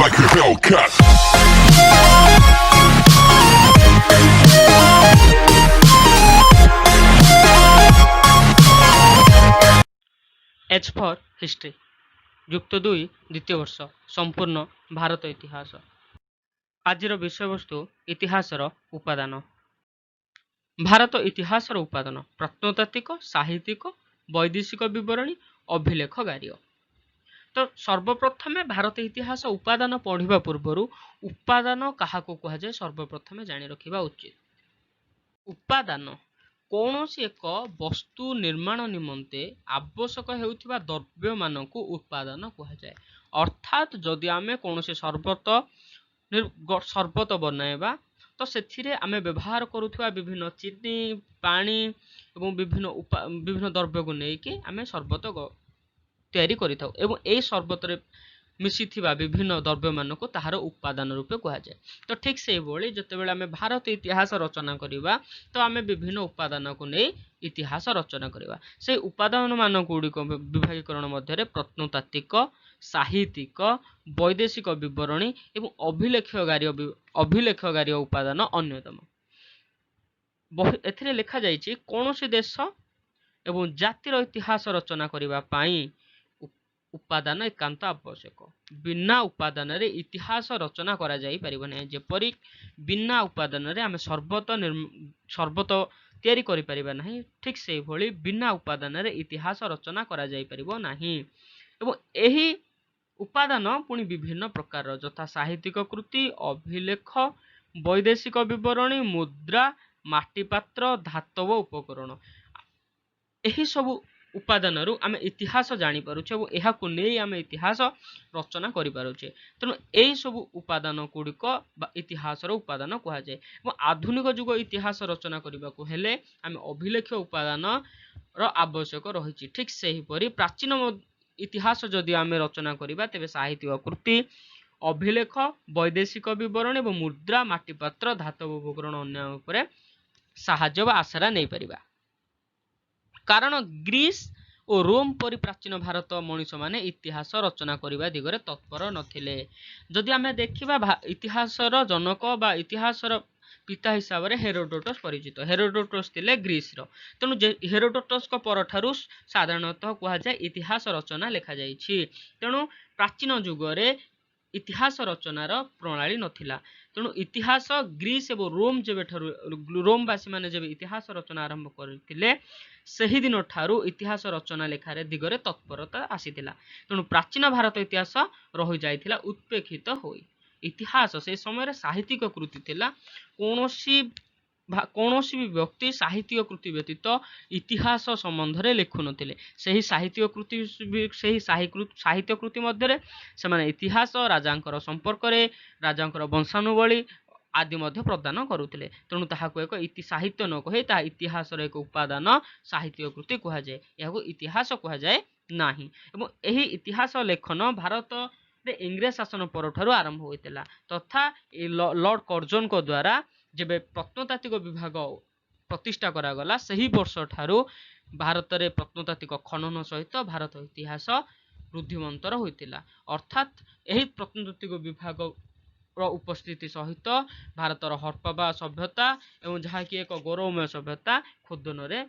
Like a Hellcat. H for history, ଯୁକ୍ତ ଦୁଇ, ଦ୍ୱିତୀୟ ବର୍ଷ, ସମ୍ପୂର୍ଣ୍ଣ ଭାରତ ଇତିହାସ। ଆଜିର ବିଷୟବସ୍ତୁ ଇତିହାସର ଉପାଦାନ। ଭାରତ ଇତିହାସର ଉପାଦାନ: ପ୍ରତ୍ନତାତ୍ତ୍ୱିକ, ସାହିତ୍ୟିକ, ବୈଦେଶିକ ବିବରଣୀ, ଅଭିଲେଖଗାରୀୟ। ତ ସର୍ବପ୍ରଥମେ ଭାରତ ଇତିହାସ ଉପାଦାନ ପଢ଼ିବା ପୂର୍ବରୁ ଉପାଦାନ କାହାକୁ କୁହାଯାଏ, ସର୍ବପ୍ରଥମେ ଜାଣି ରଖିବା ଉଚିତ। ଉପାଦାନ କୌଣସି ଏକ ବସ୍ତୁ ନିର୍ମାଣ ନିମନ୍ତେ ଆବଶ୍ୟକ ହେଉଥିବା ଦ୍ରବ୍ୟମାନଙ୍କୁ ଉପାଦାନ କୁହାଯାଏ। ଅର୍ଥାତ୍ ଯଦି ଆମେ କୌଣସି ସରବତ ବନାଇବା, ତ ସେଥିରେ ଆମେ ବ୍ୟବହାର କରୁଥିବା ବିଭିନ୍ନ ଚିନି, ପାଣି ଏବଂ ବିଭିନ୍ନ ଦ୍ରବ୍ୟକୁ ନେଇକି ଆମେ ସରବତ ତିଆରି କରିଥାଉ ଏବଂ ଏହି ସରବତରେ ମିଶିଥିବା ବିଭିନ୍ନ ଦ୍ରବ୍ୟମାନଙ୍କୁ ତାହାର ଉପାଦାନ ରୂପେ କୁହାଯାଏ। ତ ଠିକ୍ ସେଇଭଳି ଯେତେବେଳେ ଆମେ ଭାରତ ଇତିହାସ ରଚନା କରିବା, ତ ଆମେ ବିଭିନ୍ନ ଉପାଦାନକୁ ନେଇ ଇତିହାସ ରଚନା କରିବା। ସେଇ ଉପାଦାନ ମାନ ଗୁଡ଼ିକ ବିଭାଗୀକରଣ ମଧ୍ୟରେ ପ୍ରତ୍ନତାତ୍ତ୍ୱିକ, ସାହିତ୍ୟିକ, ବୈଦେଶିକ ବିବରଣୀ ଏବଂ ଅଭିଲେଖଗାରୀୟ ଉପାଦାନ ଅନ୍ୟତମ। ଏଥିରେ ଲେଖାଯାଇଛି, କୌଣସି ଦେଶ ଏବଂ ଜାତିର ଇତିହାସ ରଚନା କରିବା ପାଇଁ ଉପାଦାନ ଏକାନ୍ତ ଆବଶ୍ୟକ। ବିନା ଉପାଦାନରେ ଇତିହାସ ରଚନା କରାଯାଇପାରିବ ନାହିଁ। ଯେପରି ବିନା ଉପାଦାନରେ ଆମେ ସରବତ ତିଆରି କରିପାରିବା ନାହିଁ, ଠିକ୍ ସେଇଭଳି ବିନା ଉପାଦାନରେ ଇତିହାସ ରଚନା କରାଯାଇପାରିବ ନାହିଁ। ଏବଂ ଏହି ଉପାଦାନ ପୁଣି ବିଭିନ୍ନ ପ୍ରକାରର, ଯଥା ସାହିତ୍ୟିକ କୃତି, ଅଭିଲେଖ, ବୈଦେଶିକ ବିବରଣୀ, ମୁଦ୍ରା, ମାଟିପାତ୍ର, ଧାତବ ଉପକରଣ। ଏହି ସବୁ ଉପାଦାନରୁ ଆମେ ଇତିହାସ ଜାଣିପାରୁଛେ ଏବଂ ଏହାକୁ ନେଇ ଆମେ ଇତିହାସ ରଚନା କରିପାରୁଛେ। ତେଣୁ ଏହି ସବୁ ଉପାଦାନ ଗୁଡ଼ିକ ବା ଇତିହାସର ଉପାଦାନ କୁହାଯାଏ। ଏବଂ ଆଧୁନିକ ଯୁଗ ଇତିହାସ ରଚନା କରିବାକୁ ହେଲେ ଆମେ ଅଭିଲେଖ ଉପାଦାନର ଆବଶ୍ୟକ ରହିଛି। ଠିକ୍ ସେହିପରି ପ୍ରାଚୀନ ଇତିହାସ ଯଦି ଆମେ ରଚନା କରିବା, ତେବେ ସାହିତ୍ୟିକ କୃତି, ଅଭିଲେଖ, ବୈଦେଶିକ ବିବରଣୀ ଏବଂ ମୁଦ୍ରା, ମାଟିପାତ୍ର, ଧାତବ ଉପକରଣ ଅନ୍ୟ ଉପରେ ସାହାଯ୍ୟ ବା ଆସରା ନେଇପାରିବା। କାରଣ ଗ୍ରୀସ୍ ଓ ରୋମ୍ ପରି ପ୍ରାଚୀନ ଭାରତ ମଣିଷମାନେ ଇତିହାସ ରଚନା କରିବା ଦିଗରେ ତତ୍ପର ନଥିଲେ। ଯଦି ଆମେ ଦେଖିବା, ଇତିହାସର ଜନକ ବା ଇତିହାସର ପିତା ହିସାବରେ ହେରୋଡୋଟସ୍ ପରିଚିତ। ହେରୋଡୋଟସ୍ ଥିଲେ ଗ୍ରୀସର। ତେଣୁ ହେରୋଡୋଟସ୍ଙ୍କ ପରଠାରୁ ସାଧାରଣତଃ କୁହାଯାଏ ଇତିହାସ ରଚନା ଲେଖାଯାଇଛି। ତେଣୁ ପ୍ରାଚୀନ ଯୁଗରେ ଇତିହାସ ରଚନାର ପ୍ରଣାଳୀ ନଥିଲା। ତେଣୁ ଇତିହାସ ଗ୍ରୀସ୍ ଏବଂ ରୋମ୍ ଯେବେଠାରୁ, ରୋମବାସୀମାନେ ଯେବେ ଇତିହାସ ରଚନା ଆରମ୍ଭ କରିଥିଲେ, ସେହିଦିନ ଠାରୁ ଇତିହାସ ରଚନା ଲେଖାରେ ଦିଗରେ ତତ୍ପରତା ଆସିଥିଲା। ତେଣୁ ପ୍ରାଚୀନ ଭାରତ ଇତିହାସ ରହିଯାଇଥିଲା ଉପେକ୍ଷିତ ହୋଇ। ଇତିହାସ ସେହି ସମୟରେ ସାହିତ୍ୟିକ କୃତି ଥିଲା। କୌଣସି ବି ବ୍ୟକ୍ତି ସାହିତ୍ୟିକ କୃତି ବ୍ୟତୀତ ଇତିହାସ ସମ୍ବନ୍ଧରେ ଲେଖୁନଥିଲେ। ସେହି ସାହିତ୍ୟିକ କୃତି, ସେହି ସାହିତ୍ୟ କୃତି ମଧ୍ୟରେ ସେମାନେ ଇତିହାସ, ରାଜାଙ୍କର ସମ୍ପର୍କରେ, ରାଜାଙ୍କର ବଂଶାନୁବଳୀ ଆଦି ମଧ୍ୟ ପ୍ରଦାନ କରୁଥିଲେ। ତେଣୁ ତାହାକୁ ଏକ ସାହିତ୍ୟ ନ କହି ତାହା ଇତିହାସର ଏକ ଉପାଦାନ ସାହିତ୍ୟିକ କୃତି କୁହାଯାଏ। ଏହାକୁ ଇତିହାସ କୁହାଯାଏ ନାହିଁ। ଏବଂ ଏହି ଇତିହାସ ଲେଖନ ଭାରତରେ ଇଂରେଜ ଶାସନ ପରଠାରୁ ଆରମ୍ଭ ହୋଇଥିଲା, ତଥା ଲର୍ଡ କର୍ଜନଙ୍କ ଦ୍ୱାରା ଯେବେ ପ୍ରତ୍ନତାତ୍ତ୍ୱିକ ବିଭାଗ ପ୍ରତିଷ୍ଠା କରାଗଲା, ସେହି ବର୍ଷ ଠାରୁ ଭାରତରେ ପ୍ରତ୍ନତାତ୍ତ୍ୱିକ ଖନନ ସହିତ ଭାରତ ଇତିହାସ ଋଦ୍ଧିମନ୍ତର ହୋଇଥିଲା। ଅର୍ଥାତ୍ ଏହି ପ୍ରତ୍ନତାତ୍ତ୍ୱିକ ବିଭାଗର ଉପସ୍ଥିତି ସହିତ ଭାରତର ହରପ୍ପା ସଭ୍ୟତା ଏବଂ ଯାହାକି ଏକ ଗୌରବମୟ ସଭ୍ୟତା, ଖୋଦନରେ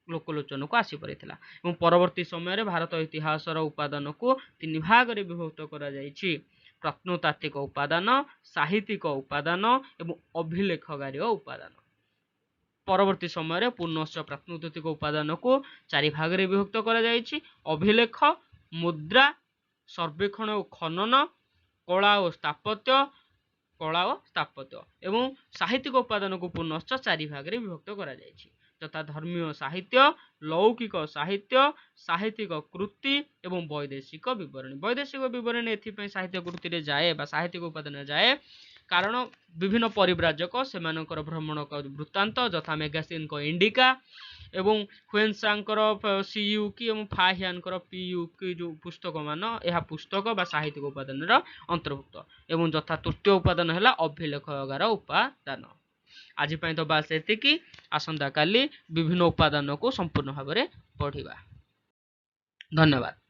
ଲୋକଲୋଚନକୁ ଆସିପାରିଥିଲା। ଏବଂ ପରବର୍ତ୍ତୀ ସମୟରେ ଭାରତ ଇତିହାସର ଉପାଦାନକୁ ତିନି ଭାଗରେ ବିଭକ୍ତ କରାଯାଇଛି: ପ୍ରତ୍ନତାତ୍ତ୍ୱିକ ଉପାଦାନ, ସାହିତ୍ୟିକ ଉପାଦାନ ଏବଂ ଅଭିଲେଖଗାରୀୟ ଉପାଦାନ। ପରବର୍ତ୍ତୀ ସମୟରେ ପୁନଶ୍ଚ ପ୍ରତ୍ନତାତ୍ତ୍ୱିକ ଉପାଦାନକୁ ଚାରି ଭାଗରେ ବିଭକ୍ତ କରାଯାଇଛି: ଅଭିଲେଖ, ମୁଦ୍ରା, ସର୍ବେକ୍ଷଣ ଓ ଖନନ, କଳା ଓ ସ୍ଥାପତ୍ୟ। ଏବଂ ସାହିତ୍ୟିକ ଉପାଦାନକୁ ପୁନଶ୍ଚ ଚାରି ଭାଗରେ ବିଭକ୍ତ କରାଯାଇଛି, ଯଥା ଧର୍ମୀୟ ସାହିତ୍ୟ, ଲୌକିକ ସାହିତ୍ୟ, ସାହିତ୍ୟିକ କୃତି ଏବଂ ବୈଦେଶିକ ବିବରଣୀ। ବୈଦେଶିକ ବିବରଣୀ ଏଥିପାଇଁ ସାହିତ୍ୟ କୃତିରେ ଯାଏ ବା ସାହିତ୍ୟିକ ଉପାଦାନରେ ଯାଏ, କାରଣ ବିଭିନ୍ନ ପରିବ୍ରାଜକ ସେମାନଙ୍କର ଭ୍ରମଣ ବୃତ୍ତାନ୍ତ, ଯଥା ମେଗାସ୍ଥିନଙ୍କ ଇଣ୍ଡିକା ଏବଂ ହୁଏନସାଙ୍କର ସିୟୁକି ଏବଂ ଫାହିଆନଙ୍କର ପିୟୁକି ଯେଉଁ ପୁସ୍ତକମାନ, ଏହା ପୁସ୍ତକ ବା ସାହିତ୍ୟିକ ଉପାଦାନର ଅନ୍ତର୍ଭୁକ୍ତ। ଏବଂ ଯଥା ତୃତୀୟ ଉପାଦାନ ହେଲା ଅଭିଲେଖଗାର ଉପାଦାନ। ଆଜି ପାଇଁ ତ ବାସ୍ ଏତିକି। ଆସନ୍ତାକାଲି ବିଭିନ୍ନ ଉପାଦାନକୁ ସମ୍ପୂର୍ଣ୍ଣ ଭାବରେ ପଢ଼ିବା। ଧନ୍ୟବାଦ।